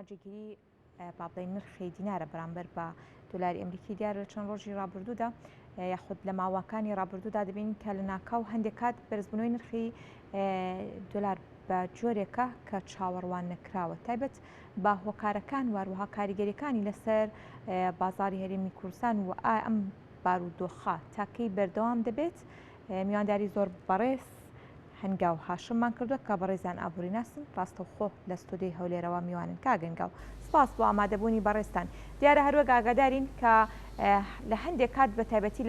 ناجێگیری با بڵێین نرخی دینارە بەرامبەر بە دۆلاری ئەمریکی. دیارە لە چەند ڕۆژی ڕابردوودا یاخود لە ماوەکانی ڕابردوودا دەبینین کە لە ناکاو هەندێک کات بەرزبوونەوەی نرخی دۆلار بە جۆرێکە کە چاوەڕوان نەکراوە، تایبەت بە هۆکارەکان واروەها کاریگەریەکانی لەسەر بازاری هەرێمی کوردستان و ئایا ئەم بارودۆخە تاکەی بەردەوام دەبێت. میوانداری زۆر بەڕێز هەنگاو هاشممان کردووە کە بەڕێزیان ئابووریناسن، ڕاستەوخۆ لە ستۆدیۆی هەولێرەوە میوانن. کاک هەنگاو، سپاس بۆ ئامادەبوونی بەڕێزتان. دیارە هەروەک ئاگادارین کە لە هەندێک کات بە تایبەتی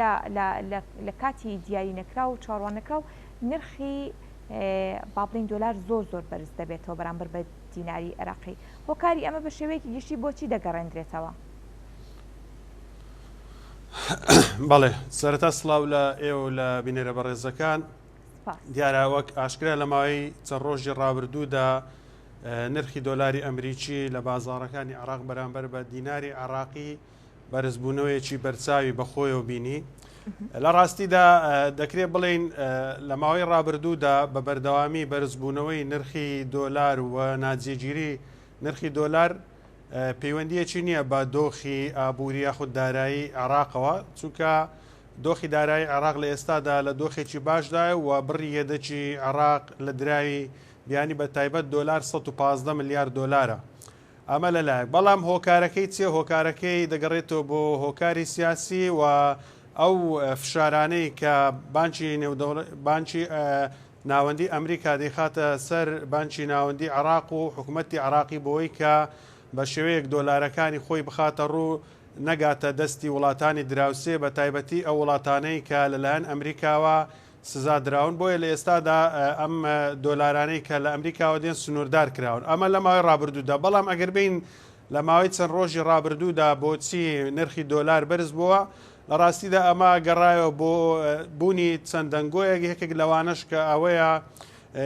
لە کاتی دیاری نەکراو و چاوەڕوان نەکراو نرخی با بڵێین دۆلار زۆر زۆر بەرز دەبێتەوە بەرامبەر بە دیناری عێراقی. هۆکاری ئەمە بە شێوەیەکی گشتی بۆچی دەگەڕێندرێتەوە؟ بەڵێ، سەرەتا سڵاو لە ئێوە و لە بینەرە بەڕێزەکان. دیارە وەک ئاشکرا لە ماوەی چەند ڕۆژی ڕابردوودا نرخی دۆلاری ئەمریکی لە بازاڕەکانی عراق بەرامبەر بە دیناری عراقی بەرزبوونەوەیەکی بەرچاوی بەخۆیەوە بینی. لە ڕاستیدا دەکرێت بڵین لە ماوەی ڕابردوودا بە بەردەوامی بەرزبوونەوەی نرخی دۆلار و ناجێگیری نرخی دۆلار پەیوەندیەکی نییە بە دۆخی ئابووری یاخود دارایی عێراقەوە، چونکە دۆخی دارایی عێراق لە ئێستادا لە دۆخێکی باشدایە و بڕی یەدەکی عێراق لە دراوی بیانی بە تایبەت دۆلار 115 ملیار دۆلارە. ئەمە لەلایەک. بەڵام هۆکارەکەی چییە؟ هۆکارەکەی دەگەڕێتەوە بۆ هۆکاری سیاسی و ئەو فشارانەی کە بانکی بانکی ناوەندی ئەمریکا دەیخاتە سەر بانکی ناوەندی عێراق و حکومەتی عێراقی بۆی کە بە شێوەیەک دۆلارەکانی خۆی بخاتە ڕوو نەگاتە دەستی وڵاتانی دراوسێ بە تایبەتی ئەو وڵاتانەی کە لەلایەن ئەمریکاوە سزا دراون، بۆیە لە ئێستادا ئەم دۆلارانەی کە لە ئەمریکاوە دێن سنووردار کراون. ئەمە لە ماوەی ڕابردوودا، بەڵام ئەگەر بێین لە ماوەی چەند ڕۆژی ڕابردوودا بۆچی نرخی دۆلار بەرز بووە، لە ڕاستیدا ئەمە گەڕایەوە بۆ بوونی چەند دەنگۆیەک، یەکێک لەوانەش کە ئەوەیە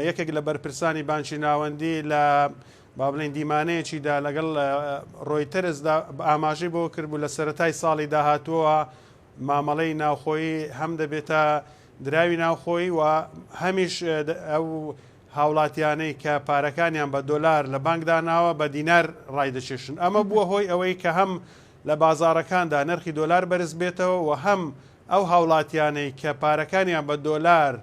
یەکێک لە بەرپرسانی بانکی ناوەندی لە با بڵێین دیمانەیەکیدا لەگەڵ ڕۆیتەرزدا ئاماژەی بۆ کردبوو لە سەرەتای ساڵی داهاتووەوە مامەڵەی ناوخۆیی هەم دەبێتە دراوی ناوخۆیی و هەمیش ئەو هاوڵاتیانەی کە پارەکانیان بە دۆلار لە بانک داناوە بە دینار ڕایدەکێشن. ئەمە بووە هۆی ئەوەی کە هەم لە بازاڕەکاندا نرخی دۆلار بەرز بێتەوە و هەم ئەو هاوڵاتیانەی کە پارەکانیان بە دۆلار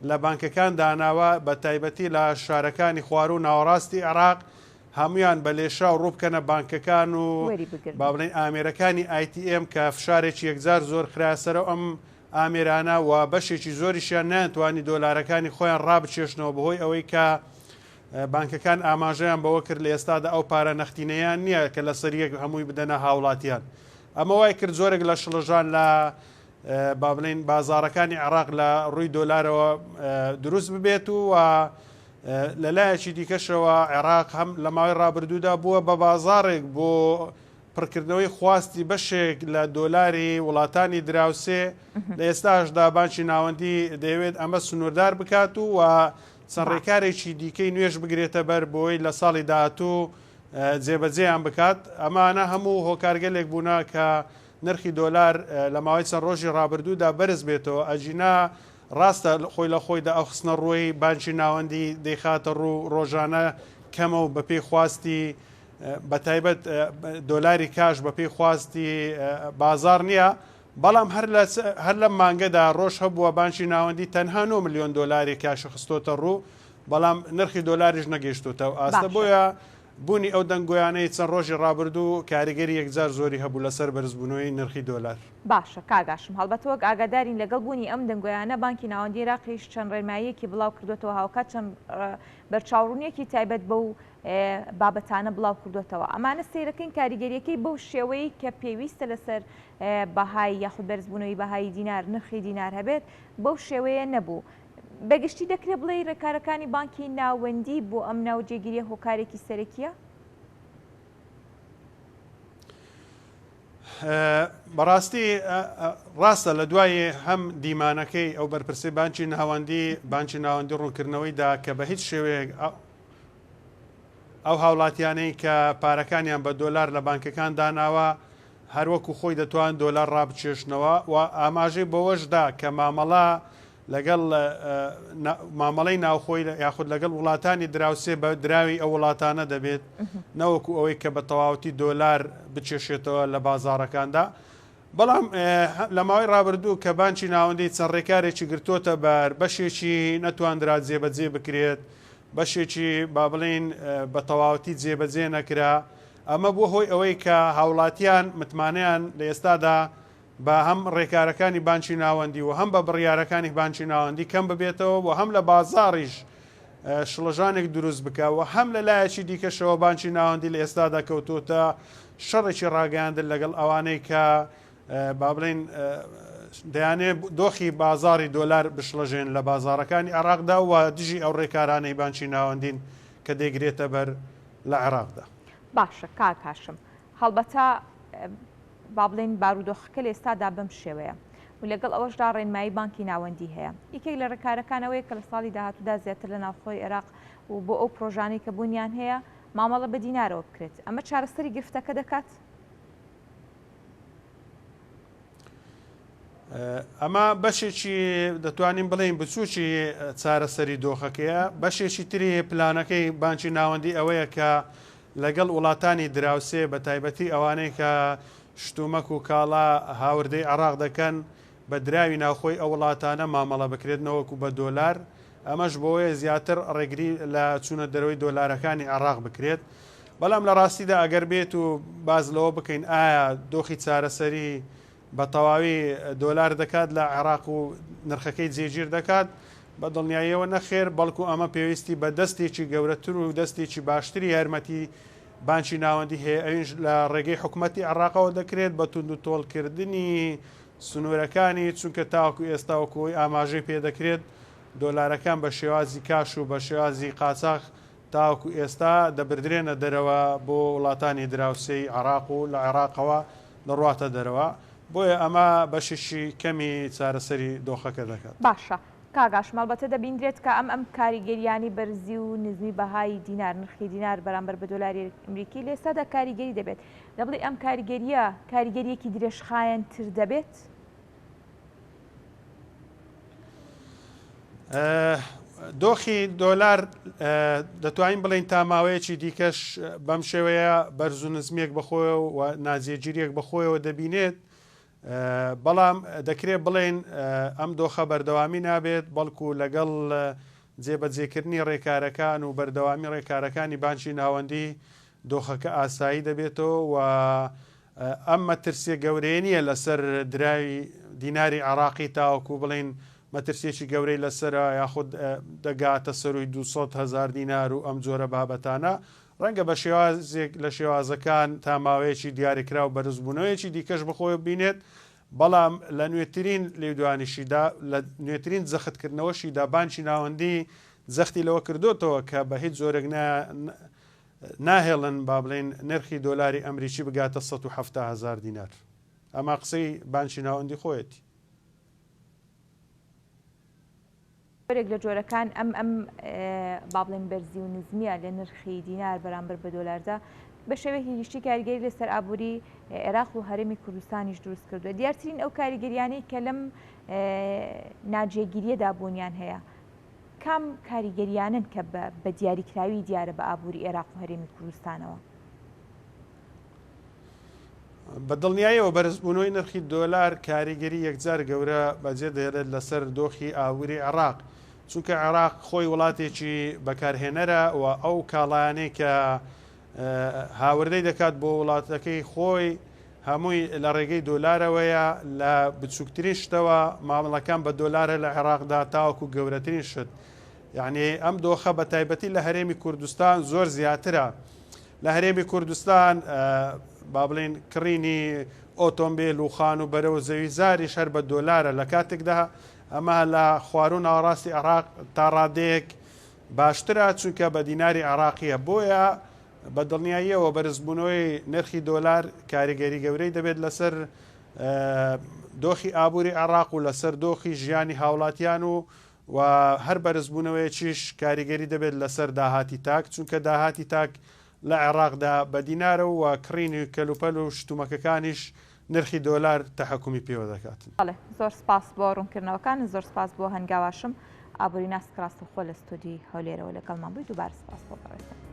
لە بانکەکان داناوە بە تایبەتی لە شارەکانی خواروو و ناوەڕاستی عێراق هەموویان بە لێشاو ڕووبکەنە بانکەکان و با بڵێین ئامێرەکانی ATM کە فشارێکی یەکجار زۆر خرایە سەر ئەم ئامێرانە و بەشێکی زۆریشیان نەیانتوانی دۆلارەکانی خۆیان ڕابکێشنەوە بەهۆی ئەوەی کە بانکەکان ئاماژەیان بەوە کرد لە ئێستادا ئەو پارە نەختینەیان نییە کە لەسەر یەک هەمووی بدەنە هاوڵاتیان. ئەمە وای کرد زۆرێک لە شڵەژان لە با بڵێین بازاڕەکانی عێراق لە ڕووی دۆلارەوە دروست ببێت و لە لایەکی دیکەشەوە عێراق هەم لە ماوەی ڕابردوودا بووە بە بازاڕێک بۆ پڕکردنەوەی خواستی بەشێک لە دۆلاری وڵاتانی دراوسێ، لە ئێستاشدا بانکی ناوەندی دەیەوێت ئەمە سنووردار بکات و چەند ڕێکارێکی دیکەی نوێش بگرێتە بەر بۆی لە ساڵی داهاتوو جێبەجێیان بکات. ئەمانە هەموو هۆکارگەلێک بوونە کە نرخی دۆلار لە ماوەی چەند ڕۆژی ڕابردوودا بەرز بێتەوە، ئەگینا ڕاستە خۆی لە خۆیدا ئەو خستنەڕووەی بانکی ناوەندی دەیخاتە ڕوو ڕۆژانە کەمە و بەپێی خواستی بەتایبەت دۆلاری کاش بەپێی خواستی بازاڕ نییە، بەڵام هەر لە هەر لەم مانگەدا ڕۆژ هەبووە بانکی ناوەندی تەنها 9 ملیۆن دۆلاری کاشی خستۆتە ڕوو، بەڵام نرخی دۆلاریش نەگەیشتۆتە ئەو ئاستە، بۆیە بوونی ئەو دەنگۆیانەی چەند ڕۆژی ڕابردوو کاریگەری یەکجار زۆری هەبوو لەسەر بەرزبوونەوەی نرخی دۆلار. باشە کاک هاشم، هەڵبەت وەک ئاگادارین لەگەڵ بوونی ئەم دەنگۆیانە بانکی ناوەندی عێراقیش چەند ڕێنماییەکی بڵاو کردۆتەوە هاوکات چەند بەرچاوڕوونیەکی تایبەت بەو بابەتانە بڵاو کردۆتەوە ئەمانە سەیرەکەین کاریگەریەکەی بەو شێوەی کە پێویستە لەسەر بەهای یاخود بەرزبوونەوەی بەهای دینار نرخی دینار هەبێت بەو شێوەیە نەبوو. بەگشتی دەکرێت بڵێی ڕێکارەکانی بانکی ناوەندی بۆ ئەم ناوجێگیریە هۆکارێکی سەرەکیە؟ بەڕاستی ڕاستە لە دوای هەم دیمانەکەی ئەو بەرپرسی بانکی ناوەندی بانکی ناوەندی ڕوونکردنەوەی دا کە بە هیچ شێوەیەک ئەو هاوڵاتیانەی کە پارەکانیان بە دۆلار لە بانکەکان داناوە هەروەکو خۆی دەتوان دۆلار ڕابچێشنەوە و ئاماژەی بەوەشدا کە مامەڵە لەگەڵ مامەڵەی ناوخۆی یاخود لەگەڵ وڵاتانی دراوسێ بە دراوی ئەو وڵاتانە دەبێت نەوەکو ئەوەی کە بە تەواوەتی دۆلار بکێشێتەوە لە بازاڕەکاندا. بەڵام لە ماوەی ڕابردوو کە بانکی ناوەندی چەند ڕێکارێکی گرتووەتە بەر، بەشێکی نەتواندرا جێبەجێ بکرێت، بەشێکی با بڵێین بە تەواوەتی جێبەجێ نەکرا، ئەمە بووە هۆی ئەوەی کە هاوڵاتیان متمانەیان لە ئێستادا بە هەم ڕێکارەکانی بانکی ناوەندی و هەم بە بڕیارەکانی بانکی ناوەندی کەم ببێتەوە و هەم لە بازاڕیش شڵەژانێک دروست بکا و هەم لە لایەکی دیکەشەوە بانکی ناوەندی لە ئێستادا کەوتۆتە شەڕێکی ڕاگەیاندن لەگەڵ ئەوانەی کە با بڵێین دەیانێ دۆخی بازاری دۆلار بشڵەژێن لە بازارەکانی عێراقدا و دژی ئەو ڕێکارانەی بانکی ناوەندین کە دەیگرێتە بەر لە عێراقدا. باشە کاک هاشم هەڵبەتە با بڵێین بارودۆخەکە لە ئێستادا بەم شێوەیە و لەگەڵ ئەوەشدا ڕێنمایی بانکی ناوەندی هەیە. یەکێک لە ڕێکارەکان ئەوەیە کە لە ساڵی داهاتوودا زیاتر لە ناوخۆی عێراق و بۆ ئەو پرۆژانەی کە بوونیان هەیە مامەڵە بە دینارەوە بکرێت. ئەمە چارەسەری گرفتەکە دەکات؟ ئەمە بەشێکی دەتوانین بڵێین بچووکی چارەسەری دۆخەکەیە، بەشێکی تری پلانەکەی بانکی ناوەندی ئەوەیە کە لەگەڵ وڵاتانی دراوسێ بە تایبەتی ئەوانەی کە شتومەک و کاڵا هاوردەی عێراق دەکەن بە دراوی ناوخۆی ئەو وڵاتانە مامەڵە بکرێت نەوەکو بە دۆلار، ئەمەش بۆیە زیاتر ڕێگری لە چوونە دەرەوەی دۆلارەکانی عێراق بکرێت. بەڵام لە ڕاستیدا ئەگەر بێت و باس لەوە بکەین ئایا دۆخی چارەسەری بە تەواوی دۆلار دەکات لە عێراق و نرخەکەی جێگیر دەکات؟ بە دڵنیاییەوە نەخێر، بەڵکو ئەمە پێویستی بە دەستێکی گەورەتر و دەستێکی باشتری یارمەتی بانکی ناوەندی هەیە، ئەویش لە ڕێگەی حکومەتی عێراقەوە دەکرێت بە توندوتۆڵکردنی سنوورەکانی، چونکە تاوەکو ئێستا وەکو ئەوەی ئاماژەی پێدەکرێت دۆلارەکان بە شێوازی کاش و بە شێوازی قاچاخ تاوەکو ئێستا دەبردرێنە دەرەوە بۆ وڵاتانی دراوسێی عێراق و لە عێراقەوە دەڕواتە دەرەوە، بۆیە ئەمە بەشێکی کەمی چارەسەری دۆخەکە دەکات. باشە کاک هاشم ئەڵبەتە دەبیندرێت کە ئەم ئەم کاریگەریانەی بەرزی و نزمی بەهای دینار نرخی دینار بەرامبەر بە دۆلاری ئەمریکی لە ئێستادا کاریگەری دەبێت دەبڵێی ئەم کاریگەریە کاریگەریەکی درێژخایەن تر دەبێت؟ دۆخی دۆلار دەتوانین بڵێین تا ماوەیەکی دیکەش بەم شێوەیە بەرز و نزمیەک بەخۆیەوە و ناجێگیریەک بەخۆیەوە دەبینێت بەڵام دەکرێت بڵێین ئەم دۆخە بەردەوامی نابێت بەڵکو لەگەڵ جێبەجێکردنی ڕێکارەکان و بەردەوامی ڕێکارەکانی بانکی ناوەندی دۆخەکە ئاسایی دەبێتەوە و ئەم مەترسیە گەورەیە نییە لەسەر دراوی دیناری عێراقی تاوەکو بڵێین مەترسیەکی گەورەی لەسەرە یاخود دەگاتە سەروی 200 هەزار دینار و ئەم جۆرە بابەتانە ڕەنگە بە شێوازێک لە شێوازەکان تا ماوەیەکی دیاریکراو بەرزبوونەوەیەکی دیکەش بەخۆی بینێت بەڵام لە نوێترین لێدوانیشیدا لە نوێترین جەختکردنەوەشیدا بانکی ناوەندی جەختی لەوە کردۆتەوە کە بە هیچ جۆرێک ناهێڵن با بڵێین نرخی دۆلاری ئەمریکی بگاتە 170 هەزار دینار. ئەمە قسەی بانکی ناوەندی خۆیەتی. جۆرێک لە جۆرەکان ئەم ئەم با بڵێن بەرزی و نزمیە لە نرخی دینار بەرامبەر بە دۆلاردا بە شێوەیەکی گشتی کاریگەری لەسەر ئابووری عێراق و هەرێمی کوردستانیش دروست کردووە دیارترین ئەو کاریگەریانەی کە لەم ناجێگیریەدا بوونیان هەیە کام کاریگەریانەن کە بە دیاریکراوی دیارە بە ئابووری عێراق و هەرێمی کوردستانەوە؟ بە دڵنیاییەوە بەرزبوونەوەی نرخی دۆلار کاریگەری یەکجار گەورە بەجێ دەهێڵێت لەسەر دۆخی ئابووری عێراق، چونکە عێراق خۆی وڵاتێکی بەکارهێنەرە و ئەو کاڵایانەی کە هاوردەی دەکات بۆ وڵاتەکەی خۆی هەمووی لە ڕێگەی دۆلارەوەیە، لە بچووکترین شتەوە مامەڵەکان بە دۆلارە لە عێراقدا تاوەکو گەورەترین شت. یعنی ئەم دۆخە بە تایبەتی لە هەرێمی کوردستان زۆر زیاترە. لە هەرێمی کوردستان با بڵێین کڕینی ئۆتۆمبیل و خان و بەرە و زەوی زاریش هەر بە دۆلارە لە کاتێکدا ئەمە لە خواروو ناوەڕاستی عێراق تا ڕادەیەک باشترە چونکە بە دیناری عێراقیە بۆیە بە دڵنیاییەوە بەرزبوونەوەی نرخی دۆلار کاریگەری گەورەی دەبێت لەسەر دۆخی ئابووری عێراق و لەسەر دۆخی ژیانی هاوڵاتیان و و هەر بەرزبوونەوەیەکیش کاریگەری دەبێت لەسەر داهاتی تاک، چونکە داهاتی تاک لە عێراقدا بە دینارە و کڕینی کەلوپەل و شتومەکەکانیش نرخی دۆلار تەحەکومی پێوە دەکات. بەڵێ زۆر سپاس بۆ ڕوونکردنەوەکانت، زۆر سپاس بۆ هەنگاواشم ئابووریناس کە ڕاستەوخۆ لە ستۆدیۆی هەولێرەوە لەگەڵمان بووی، دووبارە سپاس بۆ بەڕێزت.